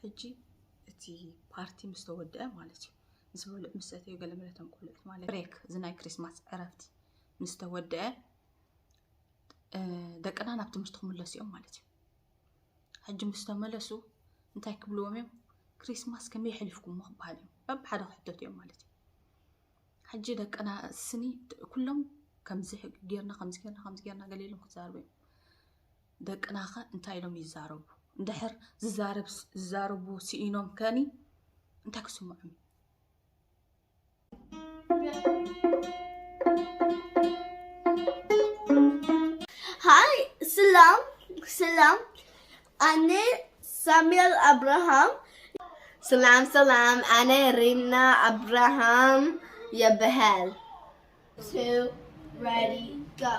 ሕጂ እቲ ፓርቲ ምስ ተወደአ ማለት እዩ፣ ምስ በልዑ ምስ ሰተዩ ገለ መለቶም ቆልዑት ማለት ብሬክ፣ እዚ ናይ ክሪስማስ ዕረፍቲ ምስ ተወደአ፣ እ፣ ደቅና ናብ ትምህርቲ ክምለሱ እዮም ማለት እዩ። ሕጂ ምስ ተመለሱ እንታይ ክብልዎም እዮም? ክሪስማስ ከመይ የሕሊፍኩሞ ክበሃል እዮም። በብሓደ ክሕተቱ እዮም ማለት እዩ። ሕጂ ደቅና ስኒ ኩሎም ከምዚ ጌርና፣ ከምዚ ጌርና፣ ከምዚ ጌርና፣ ገለ ኢሎም ክዛረቡ እዮም። ደቅናኸ እንታይ ኢሎም ይዛረቡ? እንድሕር ዝዛረብ፣ ዝዛረቡ ስኢኖም ከኒ እንታይ ክስምዖም እዩ? ሃይ፣ ሰላም ሰላም፣ ኣነ ሳሙኤል ኣብርሃም። ሰላም ሰላም፣ ኣነ ሪና ኣብርሃም የበሃል። Two, ready, go.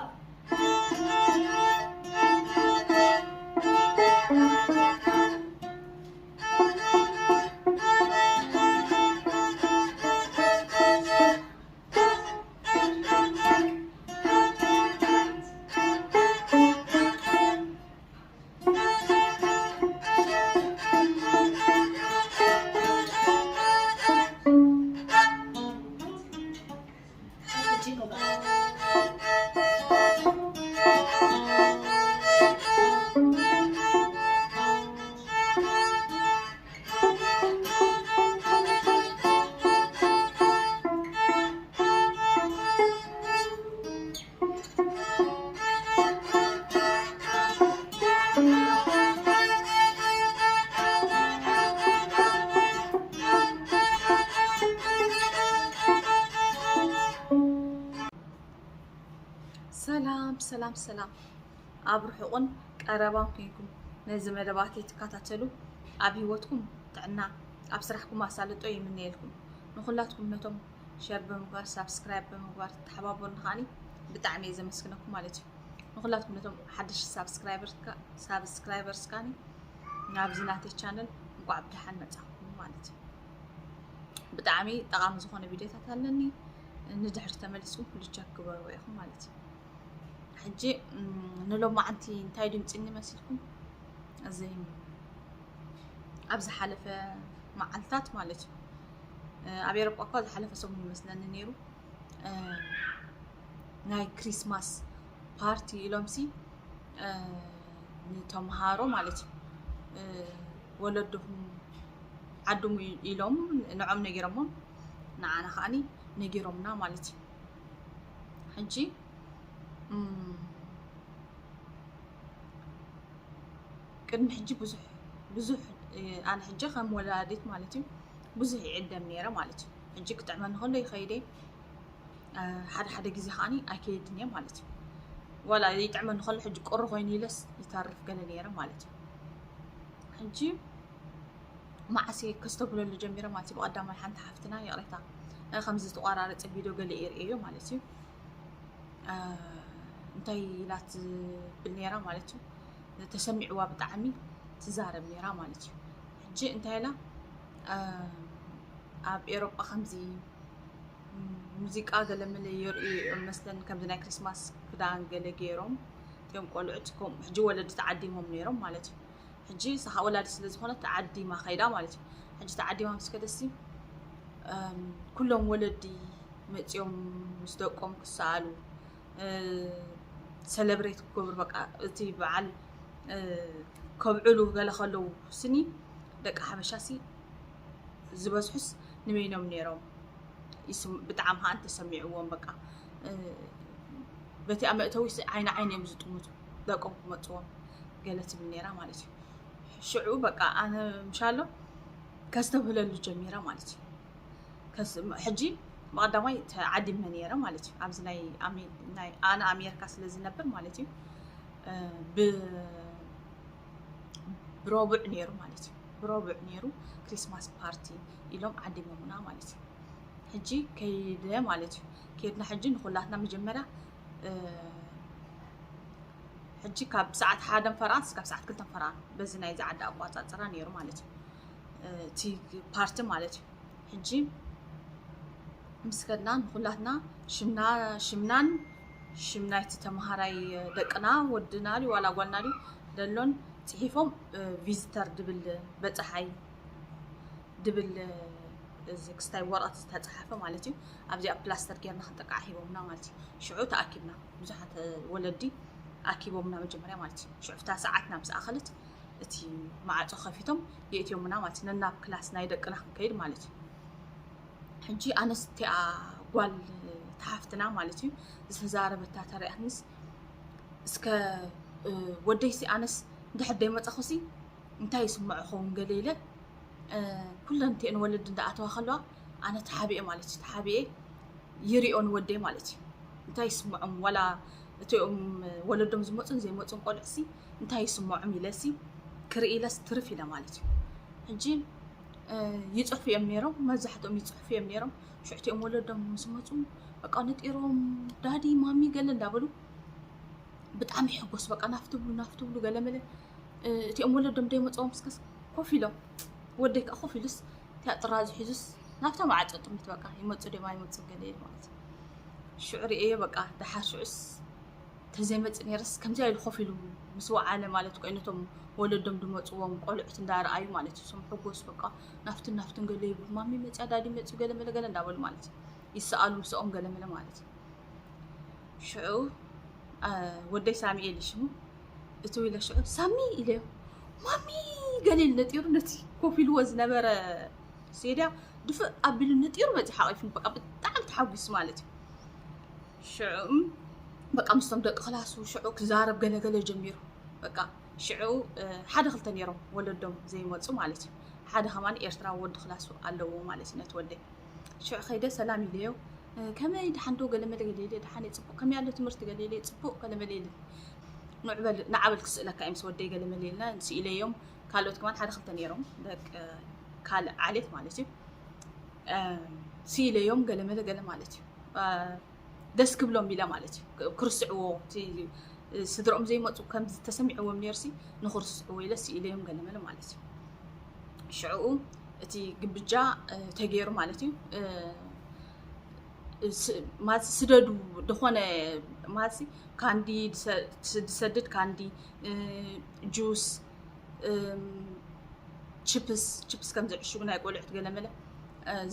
ሰላም ሰላም ሰላም፣ ኣብ ርሑቕን ቀረባን ኮይንኩም ነዚ መደባተይ ትከታተሉ፣ ኣብ ህይወትኩም ጥዕና፣ ኣብ ስራሕኩም ኣሳልጦ ይምነየልኩም። ንኹላትኩም ነቶም ሸር ብምግባር፣ ሳብስክራይብ ብምግባር ትተሓባበሩኒ ከዓኒ ብጣዕሚ እየ ዘመስግነኩም ማለት እዩ። ንኹላትኩም ነቶም ሓድሽ ሳብስክራይበርስ ከዓኒ ናብዚ ናተይ ቻነል እንኳዕ ብደሓን መጻኹም ማለት እዩ። ብጣዕሚ ጠቓሚ ዝኾነ ቪድዮታት ኣለኒ፣ ንድሕሪ ተመሊስኩም ኩሉ ቸክ ግበርዎ ኢኹም ማለት እዩ። ሕጂ፣ እም፣ ንሎማዓንቲ እንታይ ድምፂኒ መሲልኩም? እዚ ኣብ ዝሓለፈ መዓልታት ማለት እዩ፣ እ፣ ኣብ ኤሮጳ እኳ ዝሓለፈ ሰሙን ይመስለኒ ነይሩ፣ እ፣ ናይ ክሪስማስ ፓርቲ ኢሎምሲ፣ እ፣ ንተምሃሮ ማለት እዩ፣ እ፣ ወለድኹም ዓድሙ ኢሎም ንዖም ነጊሮሞም፣ ንዓና ከዓኒ ነጊሮምና ማለት እዩ። ሕጂ፣ እም፣ ቅድሚ ሕጂ ብዙሕ፣ ብዙሕ፣ እ፣ ኣነ ሕጂ ከም ወላዲት ማለት እዩ፣ ብዙሕ ይዕደም ነይረ ማለት እዩ። ሕጂ ክጥዕመኒ ከሎ ይኸይድ እየ፣ እ፣ ሓደ ሓደ ግዜ ከዓኒ ኣይከይድን እየ ማለት እዩ። ዋላ ይጥዕመኒ ከሎ ሕጂ ቁሪ ኮይኑ ኢለስ ይተርፍ ገለ ነይረ ማለት እዩ። ሕጂ መዓስ እየ ከስተብህለሉ ጀሚረ ማለት እዩ። ብቐዳማይ ሓንቲ ሓፍትና፣ ይቕሬታ፣ እ፣ ከምዚ ዝተቋራረጸ ቪድዮ ገለ እየ ርእየዮ ማለት እዩ። እ፣ እንታይ ኢላ ትብል ነይራ ማለት እዩ፣ ተሰሚዕዋ ብጣዕሚ ትዛረብ ነይራ ማለት እዩ። ሕጂ እንታይ ኢላ፣ እ፣ ኣብ ኤሮጳ ከምዚ፣ ም፣ ሙዚቃ ገለ መለ የርእዩ እዮም መስለኒ፣ ከምዚ ናይ ክሪስማስ ክዳን ገለ ገይሮም እቶም ቆልዑት፣ ከምኡ ሕጂ ወለዲ ተዓዲሞም ነይሮም ማለት እዩ። ሕጂ እሳ ከዓ ወላዲት ስለ ዝኾነት ተዓዲማ ከይዳ ማለት እዩ። ሕጂ ተዓዲማ ምስ ከደሲ፣ እም፣ ኩሎም ወለዲ መፂኦም ምስ ደቆም ክሰኣሉ፣ እ፣ ሰለብሬት ክገብሩ፣ በቃ እቲ በዓል፣ እ፣ ከብዕሉ ገለ ከለዉ ስኒ ደቂ ሓበሻሲ ዝበዝሑስ ንበይኖም ነይሮም። ይስም-፣ ብጣዕሚ ከዓ እንተሰሚዕዎም በቃ፣ እ፣ በቲኣ መእተዊ ሲ ዓይኒ ዓይኒ እዮም ዝጥምቱ፣ ደቆም ክመፅዎም ገለ ትብል ነይራ ማለት እዩ። ሽዑ በቃ ኣነ ምሻሎ ከስተብህለሉ ጀሚረ ማለት እዩ። ከስ-፣ ሕጂ ብቐዳማይ ተዓዲመ ነይረ ማለት እዩ። ኣብዚ ናይ ኣሜ-፣ ናይ ኣነ ኣሜሪካ ስለ ዝነብር ማለት እዩ። እ፣ ብ-፣ ብረቡዕ ነይሩ ማለት እዩ። ብረቡዕ ነይሩ ክሪስማስ ፓርቲ ኢሎም ዓዲሞምና ማለት እዩ። ሕጂ ከይደ ማለት እዩ። ከይድና ሕጂ ንኹላትና መጀመርያ፣ እ፣ ሕጂ ካብ ሰዓት ሓደን ፈረቓን እስካብ ሰዓት ክልተን ፈረቓን በዚ ናይዚ ዓዲ ኣቋጻጽራ ነይሩ ማለት እዩ። እ፣ እቲ ፓርቲ ማለት እዩ። ሕጂ ምስ ከድና ንኹላትና ሽምና፣ ሽምናን ሽም ናይቲ ተምሃራይ ደቅና፣ ወድና ድዩ ዋላ ጓልና ድዩ ደሎን ጽሒፎም፣ እ፣ ቪዚተር ድብል በጻሓይ ድብል እዚ ክስታይ ወረቐት ዝተፃሓፈ ማለት እዩ። ኣብዚኣ ፕላስተር ጌርና ክንጠቃዕ ሂቦምና ማለት እዩ። ሽዑ ተኣኪብና ብዙሓት ወለዲ ኣኪቦምና መጀመርያ ማለት እዩ። ሽዑ ፍታ ሰዓትና ምስ ኣኸለት እቲ ማዕፆ ከፊቶም የእትዮምና ማለት እዩ። ነናብ ክላስ ናይ ደቅና ክንከይድ ማለት እዩ። ሕጂ ኣነስ እቲኣ ጓል ተሓፍትና ማለት እዩ ዝተዛረበታ ተሪኣትንስ እስከ ወደይሲ ኣነስ እንድሕር ደይመፀኹሲ እንታይ ይስምዖ ኸውን ገለ ኢለ ኩለን እቲአን ወለዲ እንዳኣተዋ ከለዋ ኣነ ተሓቢኤ ማለት እዩ። ተሓቢኤ ይሪኦ ንወደይ ማለት እዩ። እንታይ ይስምዖም ዋላ እቲኦም ወለዶም ዝመፁን ዘይመፁን ቆልዕሲ እንታይ ይስምዖም ኢለሲ ክርኢ ኢለስ ትርፍ ኢለ ማለት እዩ። ሕጂ ይፅሕፉ እዮም ነይሮም፣ መብዛሕትኦም ይፅሕፉ እዮም ነይሮም። ሽዕቲኦም ወለዶም ምስ መፁ በቃ ነጢሮም ዳዲ ማሚ ገለ እንዳበሉ ብጣዕሚ ይሕጎስ። በቃ ናፍቲ ብሉ ናፍቲ ብሉ ገለ መለ እቲኦም ወለዶም ደይመፅኦም እስከስ ኮፍ ኢሎም ወደይ ከዓ ኮፍ ኢሉስ እቲያ ጥራዙ ሒዙስ ናብታ ማዕፆ ጥሚት በቃ ይመፁ ደማ ይመፁ ገለ ኢሉ ማለት እዩ። ሽዑ ርእየ በቃ ደሓር ሽዑስ ተዘይመፅ ነይርስ ከምዚኣ ኢሉ ኮፍ ኢሉ ምስ ወዓለ ማለት እኮ ነቶም ወለዶም ድመፅዎም ቆልዑት እንዳረኣዩ ማለት እዩ። እሶም ሕጎስ በቃ ናፍትን ናፍትን ገለ ይብሉ ማሚ መፅያ ዳዲ መፅዩ ገለ መለ ገለ እንዳበሉ ማለት እዩ። ይሰኣሉ ምስኦም ገለ መለ ማለት እዩ። ሽዑ ወደይ ሳሚኤል ይሽሙ እቲ ኢለ ሽዑ ሳሚ ኢለዮ ማሚ ገለ ኢሉ ነጢሩ ነቲ ኮፍ ኢልዎ ዝነበረ ሴድያ ድፍእ ኣቢሉ ነጢሩ መፂ ሓቂፉ በቃ ብጣዕሚ ተሓጒሱ ማለት እዩ። ሽዑ በቃ ምስቶም ደቂ ክላሱ ሽዑ ክዛረብ ገለገለ ጀሚሩ በቃ ሽዑ ሓደ ክልተ ነይሮም ወለዶም ዘይመፁ ማለት እዩ። ሓደ ከማን ኤርትራዊ ወዲ ክላሱ ኣለዎ ማለት እዩ ነቲ ወደይ። ሽዑ ከይደ ሰላም ኢለዮ ከመይ ድሓን ዶ ገለመለ ገለ ኢለ ድሓን እየ ፅቡቅ ከመይ ኣሎ ትምህርቲ ገለ ኢለ ፅቡቅ ገለመለ ኢለ ንዕበል ንዓበል ክስእለካ እየ ምስ ወደይ ገለመለ ኢልና ስኢለዮም። ካልኦት ከማን ሓደ ክልተ ነይሮም ደቂ ካልእ ዓሌት ማለት እዩ። ስኢለዮም ገለመለ ገለ ማለት እዩ። ደስ ክብሎም ኢለ ማለት እዩ። ክርስዕዎ ስድሮኦም ዘይመፁ ከም ዝተሰሚዕዎም ነርሲ ንክርስዕዎ ኢለ ስኢለዮም ገለመለ ማለት እዩ። ሽዕኡ እቲ ግብጃ ተገይሩ ማለት እዩ። ስደዱ ዝኾነ ማለት ካንዲ ዝሰድድ ካንዲ ጁስ ችፕስ ችፕስ ከም ዝዕሽጉ ናይ ቆልዑት ገለመለ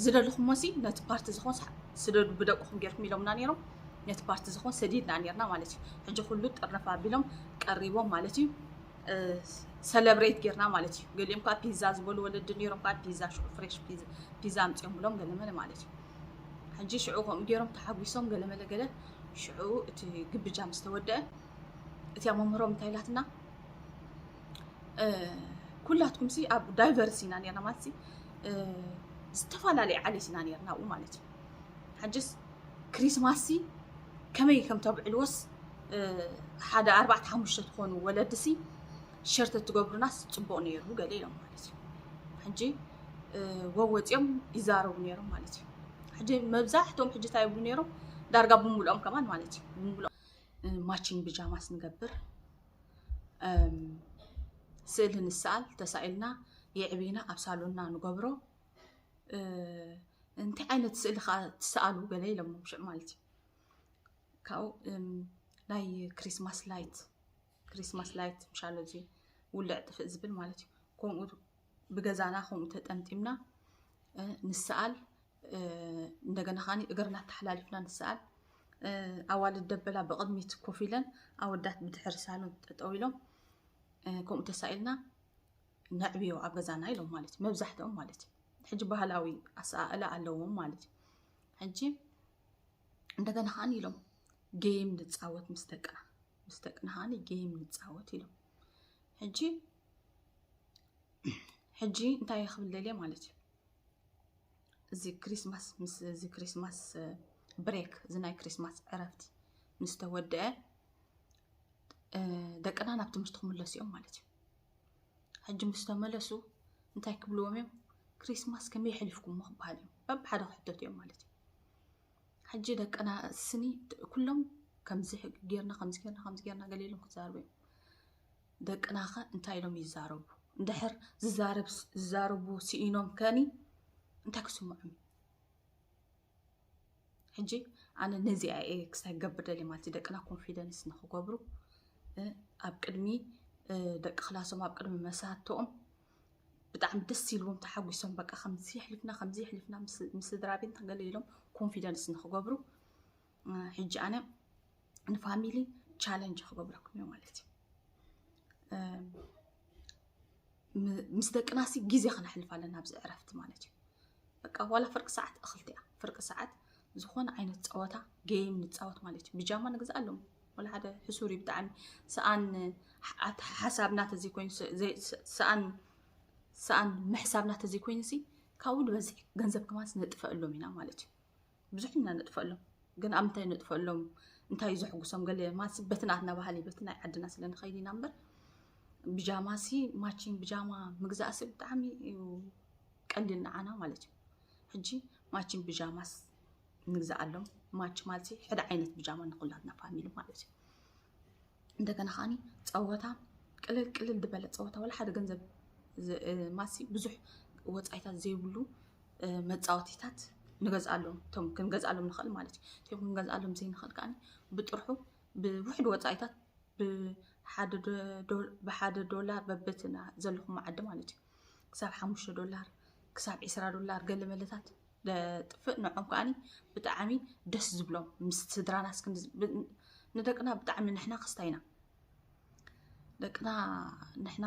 ዝደልኹሞ ሲ ነቲ ፓርቲ ዝኾን ስደዱ ብደቅኹም ጌርኩም ኢሎምና ነይሮም። ነቲ ፓርቲ ዝኾን ሰዲድና ነርና ማለት እዩ። ሕጂ ኩሉ ጥርነፍ ኣቢሎም ቀሪቦም ማለት እዩ። ሰለብሬት ጌርና ማለት እዩ። ገሊኦም ከዓ ፒዛ ዝበሉ ወለዲ ነይሮም ከዓ ፒዛ ሽዑ ፍሬሽ ፒዛ ኣምፅኦም ብሎም ገለመለ ማለት እዩ። ሕጂ ሽዑ ከምኡ ገይሮም ተሓጒሶም ገለመለ ገለ ሽዑ እቲ ግብጃ ምስ ተወደአ እቲያ መምህሮም እንታይ ኢላትና ኩላትኩም ሲ ኣብ ዳይቨርስ ኢና ነርና ማለት ሲ ዝተፈላለየ ዓሌት ኢና ነርና ኣብኡ ማለት እዩ። ሕጅስ ክሪስማስ ሲ ከመይ ከም ተብዕልዎስ ሓደ ኣርባዕተ ሓሙሽተ ትኾኑ ወለዲ ሲ ሸር ተትገብሩናስ ፅቡቕ ነይሩ ገለ ኢሎም ማለት እዩ። ሕጂ ወወፂኦም ይዛረቡ ነይሮም ማለት እዩ። ሕጂ መብዛሕትኦም ሕጂ እንታይ ይብሉ ነይሮም ዳርጋ ብምልኦም ከማን ማለት እዩ ብምልኦም ማቺንግ ብጃማስ ንገብር ስእሊ ንሰኣል ተሳኢልና የዕብና ኣብ ሳሎንና ንገብሮ እንታይ ዓይነት ስእሊ ከዓ ትሰኣሉ ገለ ኢሎሞም ሽዑ ማለት እዩ። ካብኡ ናይ ክሪስማስ ላይት ክሪስማስ ላይት ምሻሎ እዚ ውልዕ ጥፍእ ዝብል ማለት እዩ። ከምኡ ብገዛና ከምኡ ተጠምጢምና ንሰኣል እንደገና ከዓኒ እግርና ተሓላሊፍና ንሰኣል ኣዋልድ ደበላ ብቕድሚት ኮፍ ኢለን ኣወዳት ብድሕሪ ሳሎን ጠጠው ኢሎም ከምኡ ተሳኢልና ነዕብዮ ኣብ ገዛና ኢሎም ማለት እዩ። መብዛሕትኦም ማለት እዩ። ሕጂ ባህላዊ ኣሰኣእላ ኣለዎም ማለት እዩ። ሕጂ እንደገና ከዓኒ ኢሎም ጌም ንፃወት ምስ ደቅና ምስ ደቅና ከዓኒ ጌም ንፃወት ኢሎም። ሕጂ ሕጂ እንታይ ክብል ደልየ ማለት እዩ። እዚ ክሪስማስ ምስ እዚ ክሪስማስ ብሬክ እዚ ናይ ክሪስማስ ዕረፍቲ ምስ ተወደአ ደቅና ናብ ትምህርቲ ክምለሱ እዮም ማለት እዩ። ሕጂ ምስ ተመለሱ እንታይ ክብልዎም እዮም? ክሪስማስ ከመይ የሕሊፍኩሞ ክበሃል እዮም። በብሓደ ክሕተቱ እዮም ማለት እዩ። ሕጂ ደቅና ስኒ ኩሎም ከምዚ ጌርና ከምዚ ጌርና ከምዚ ጌርና ገለ ኢሎም ክዛረቡ እዮም። ደቅናኸ እንታይ ኢሎም ይዛረቡ? እንድሕር ዝዛረብ ዝዛረቡ ስኢኖም ከኒ እንታይ ክስምዖም እዩ? ሕጂ ኣነ ነዚኣ እየ ክሳይ ክገብር ደልየ ማለት እዩ። ደቅና ኮንፊደንስ ንክገብሩ ኣብ ቅድሚ ደቂ ክላሶም ኣብ ቅድሚ መሳቶኦም ብጣዕሚ ደስ ኢልዎም ተሓጒሶም፣ በቃ ከምዚ የሕሊፍና ከምዚ የሕሊፍና ምስ ስድራ ቤት ገለ ኢሎም ኮንፊደንስ ንክገብሩ። ሕጂ ኣነ ንፋሚሊ ቻለንጅ ክገብረኩም እየ ማለት እዩ። ምስ ደቅናሲ ግዜ ክነሕልፍ ኣለና ኣብዚ ዕረፍቲ ማለት እዩ። በቃ ዋላ ፍርቂ ሰዓት እኽልቲ እያ፣ ፍርቂ ሰዓት ዝኾነ ዓይነት ፀወታ ጌም ንፃወት ማለት እዩ። ብጃማ ንግዝኣሎም፣ ዋላ ሓደ ሕሱር እዩ ብጣዕሚ። ሰኣን ኣተሓሳብና ተዘይኮይኑ፣ ሰኣን ሰኣን ምሕሳብና ተዘይኮይኑ ሲ ካብኡ ንበዝሕ ገንዘብ ከማንስ ነጥፈኣሎም ኢና ማለት እዩ። ብዙሕ ኢና ነጥፈሎም፣ ግን ኣብ ምንታይ ነጥፈሎም? እንታይ እዩ ዘሕጉሶም? ገለ ማለት በቲ ናትና ባህሊ በቲ ናይ ዓድና ስለ ንኸይድ ኢና እምበር፣ ብጃማ ሲ ማቺንግ ብጃማ ምግዛእ ሲ ብጣዕሚ እዩ ቀሊል ንዓና ማለት እዩ። ሕጂ ማቺንግ ብጃማስ ንግዛኣሎም፣ ማች ማለት ሲ ሓደ ዓይነት ብጃማ ንኩላትና ፋሚሊ ማለት እዩ። እንደገና ከዓኒ ፀወታ ቅልል ቅልል ዝበለ ፀወታ፣ ዋላ ሓደ ገንዘብ ማሲ ብዙሕ ወፃኢታት ዘይብሉ መፃወቲታት ንገዝኣሎም፣ እቶም ክንገዝኣሎም ንኽእል ማለት እዩ። እቶም ክንገዝኣሎም ዘይንኽእል ከዓኒ ብጥርሑ ብውሕድ ወፃኢታት ብሓደ ዶላር በበትና ዘለኹም ዓዲ ማለት እዩ፣ ክሳብ ሓሙሽተ ዶላር ክሳብ ዒስራ ዶላር ገለ መለታት ለጥፍእ ንዖም ከዓኒ ብጣዕሚ ደስ ዝብሎም ምስ ስድራና ንደቅና ብጣዕሚ ንሕና ክስታይና ደቅና ንሕና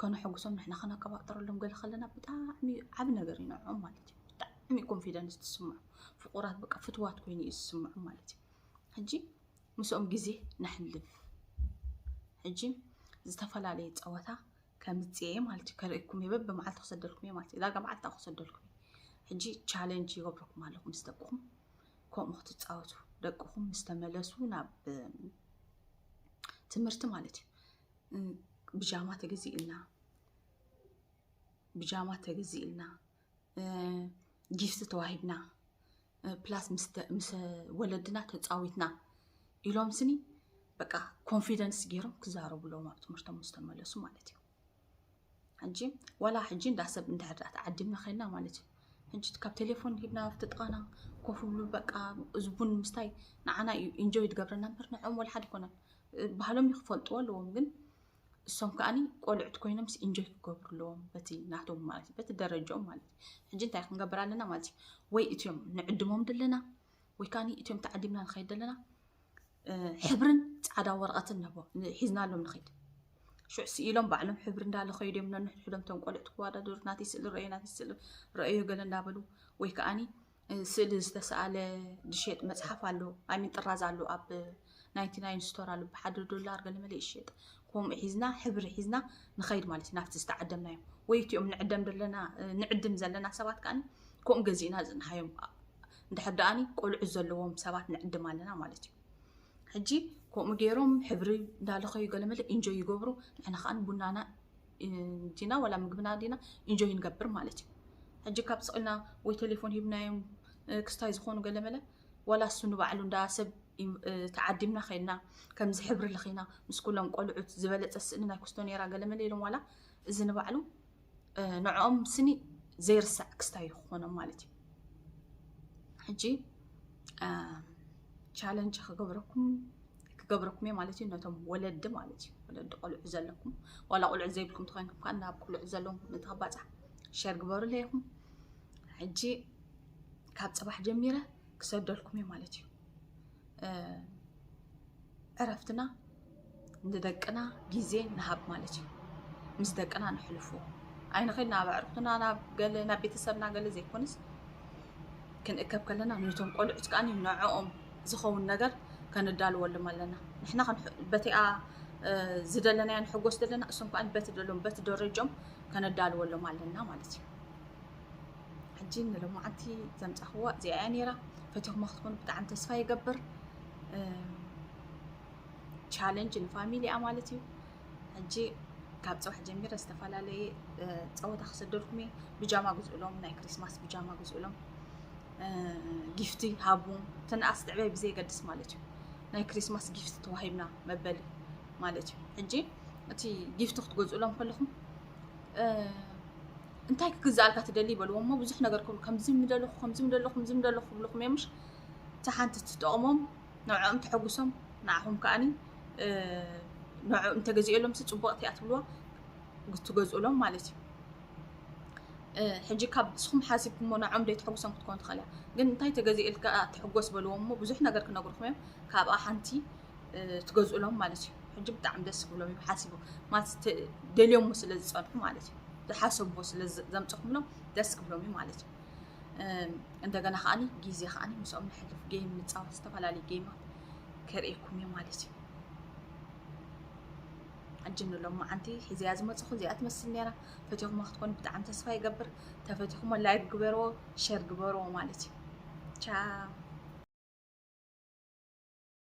ከነሐጉሶም ንሕና ከነቀባጥረሎም ገለ ከለና ብጣዕሚ ዓብ ነገር እዩ ንዖም ማለት እዩ። ብጣዕሚ ኮንፊደንስ ትስምዖ፣ ፍቁራት በቃ ፍትዋት ኮይኑ እዩ ዝስምዖም ማለት እዩ። ሕጂ ምስኦም ግዜ ነሕልፍ። ሕጂ ዝተፈላለየ ፀወታ ከምፅእ እየ ማለት እዩ። ከርእኩም እየ፣ በብመዓልቲ ክሰደልኩም እየ ማለት እዩ። ዳጋ መዓልቲ ክሰደልኩም እየ። ሕጂ ቻለንጅ ይገብረኩም ኣለኹ ምስ ደቅኹም ከምኡ ክትፃወቱ፣ ደቅኹም ምስ ተመለሱ ናብ ትምህርቲ ማለት እዩ። ብጃማ ተገዚእልና፣ ብጃማ ተገዚእልና፣ ጊፍቲ ተዋሂብና፣ ፕላስ ምስ ወለድና ተፃዊትና ኢሎም ስኒ በቃ ኮንፊደንስ ገይሮም ክዛረቡ ኣለዎም ኣብ ትምህርቶም ምስ ተመለሱ ማለት እዩ። ሕጂ ዋላ ሕጂ እንዳ ሰብ እንድሕር ደኣ ተዓዲምና ኸይድና ማለት እዩ፣ ሕጂ ካብ ቴሌፎን ሂብና ኣብቲ ጥቓና ኮፍ ብሉ በቃ እዚ ቡን ምስታይ ንዓና እዩ ኢንጆይ ትገብረና እምበር ንዕኦም ወላ ሓደ ኣይኮነን። ባህሎም እዩ ክፈልጥዎ ኣለዎም፣ ግን እሶም ከዓኒ ቆልዑት ኮይኖምስ ኢንጆይ ክገብሩ ኣለዎም በቲ ናቶም ማለት እዩ፣ በቲ ደረጃኦም ማለት እዩ። ሕጂ እንታይ ክንገብር ኣለና ማለት እዩ፣ ወይ እትዮም ንዕድሞም ደለና ወይ ከዓኒ እትዮም ተዓዲምና ንኸይድ ደለና ሕብርን ፃዕዳ ወረቐትን ነቦ ሒዝናሎም ንኸይድ። ሽዑ ስኢሎም ባዕሎም ሕብሪ እንዳለኸዩ ድዮም ነንሕድሕዶም እቶም ቆልዑት ክወዳደሩ፣ ናተይ ስእሊ ረእዮ፣ ናተይ ስእሊ ረእዮ ገለ እንዳበሉ፣ ወይ ከዓኒ ስእሊ ዝተሰኣለ ዝሸጥ መፅሓፍ ኣሎ፣ ኣይ ሚን ጥራዝ ኣሎ ኣብ ናይንቲ ናይን ስቶር ኣሎ፣ ብሓደ ዶላር ገለ መለ ይሸጥ። ከምኡ ሒዝና ሕብሪ ሒዝና ንኸይድ ማለት እዩ ናብቲ ዝተዓደምናዮ። ወይ እቲኦም ንዕደም ዘለና ንዕድም ዘለና ሰባት ከዓኒ ከምኡ ገዚእና ዝንሃዮም እንድሕር ደኣኒ ቆልዑ ዘለዎም ሰባት ንዕድም ኣለና ማለት እዩ። ሕጂ ከምኡ ገይሮም ሕብሪ እንዳለኸዩ ገለ መለ ኢንጆይ ይገብሩ፣ ንሕና ከዓኒ ቡናና ዲና ዋላ ምግብና ዲና ኢንጆይ ንገብር ማለት እዩ። ሕጂ ካብ ስቕ ኢልና ወይ ቴሌፎን ሂብናዮም ክስታይ ዝኾኑ ገለ መለ ዋላ እሱ ንባዕሉ እንዳ ሰብ ተዓዲምና ኸይድና ከምዚ ሕብሪ ልኺና ምስ ኩሎም ቆልዑት ዝበለፀ ስእሊ ናይ ኩስቶ ነይራ ገለ መለ ኢሎም ዋላ እዚ ንባዕሉ ንዕኦም ስኒ ዘይርሳዕ ክስታይ ክኾኖም ማለት እዩ። ሕጂ ቻለንጅ ክገብረኩም ክገብረኩም እየ ማለት እዩ። ነቶም ወለዲ ማለት እዩ፣ ወለዲ ቆልዑ ዘለኩም ዋላ ቆልዑ ዘይብልኩም ተኮይንኩም ከዓ ናብ ቆልዑ ዘለዎም ምትኽባፃሕ ሸር ግበሩለይ ኢኹም። ሕጂ ካብ ፅባሕ ጀሚረ ክሰደልኩም እየ ማለት እዩ። ዕረፍትና ንደቅና ግዜ ንሃብ ማለት እዩ። ምስ ደቅና ነሕልፎ ኣይንኸይድ ናብ ኣዕሩኽትና ናብ ገለ ናብ ቤተሰብና ገለ ዘይኮነስ ክንእከብ ከለና ነቶም ቆልዑት ከኣ ንዕኦም ዝኸውን ነገር ከነዳልወሎም ኣለና። ንሕና በቲኣ ዝደለናያ ንሕጎስ ዘለና እሶም ከኣ በቲ ደሎም በቲ ደረጃኦም ከነዳልወሎም ኣለና ማለት እዩ። ሕጂ ንሎማዓንቲ ዘምጻኽዋ እዚኣ እያ ነይራ። ፈቲኹማ ክትኮኑ ብጣዕሚ ተስፋ ይገብር። ቻለንጅ ንፋሚሊ እያ ማለት እዩ። ሕጂ ካብ ፅባሕ ጀሚረ ዝተፈላለየ ፀወታ ክሰደልኩም እየ። ብጃማ ግዝእሎም፣ ናይ ክሪስማስ ብጃማ ግዝእሎም፣ ጊፍቲ ሃብዎም። ተነኣስ ትዕበ ብዘየገድስ ማለት እዩ። ናይ ክሪስማስ ጊፍቲ ተዋሂብና መበሊ ማለት እዩ። ሕጂ እቲ ጊፍቲ ክትገዝእሎም ከለኹም እንታይ ክግዛኣልካ ትደሊ ይበልዎም እሞ ብዙሕ ነገር ክብሉ ከምዚ ምደለኹ ከምዚ ምደለኹ ከምዚ ምደለኹ ክብልኹም እዮም። ምሽ እታ ሓንቲ ትጠቕሞም ንዕኦም ተሐጉሶም ንዓኹም ከኣኒ ንዕኦም እንተገዚኦሎም ሲ ጽቡቕቲ እያ ትብልዋ ትገዝኡሎም ማለት እዩ። ሕጂ ካብ ንስኹም ሓሲብኩሞ ንዖም ደይ ትሕጉሶም ክትኮን ትኽእል እያ። ግን እንታይ ተገዚእልካ ትሕጎስ በልዎም እሞ ብዙሕ ነገር ክነግርኩም እዮም። ካብኣ ሓንቲ ትገዝእሎም ማለት እዩ። ሕጂ ብጣዕሚ ደስ ክብሎም እዩ ሓሲቦም ማለት ደልዮሞ ስለ ዝፀንሑ ማለት እዩ። ዝሓሰብዎ ስለ ዘምፅኹምሎም ደስ ክብሎም እዩ ማለት እዩ። እንደገና ከዓኒ ግዜ ከዓኒ ምስኦም ንሕልፍ ጌም ንፃወት ዝተፈላለዩ ጌማት ከርእየኩም እዩ ማለት እዩ። ሕጂ ንሎም መዓንቲ ሒዘያ ዝመፅኹ እዚኣ ትመስል ነራ። ፈቲኹማ ክትኮኑ ብጣዕሚ ተስፋ ይገብር። ተፈቲኹሞ ላይክ ግበርዎ፣ ሸር ግበርዎ ማለት እዩ። ቻው።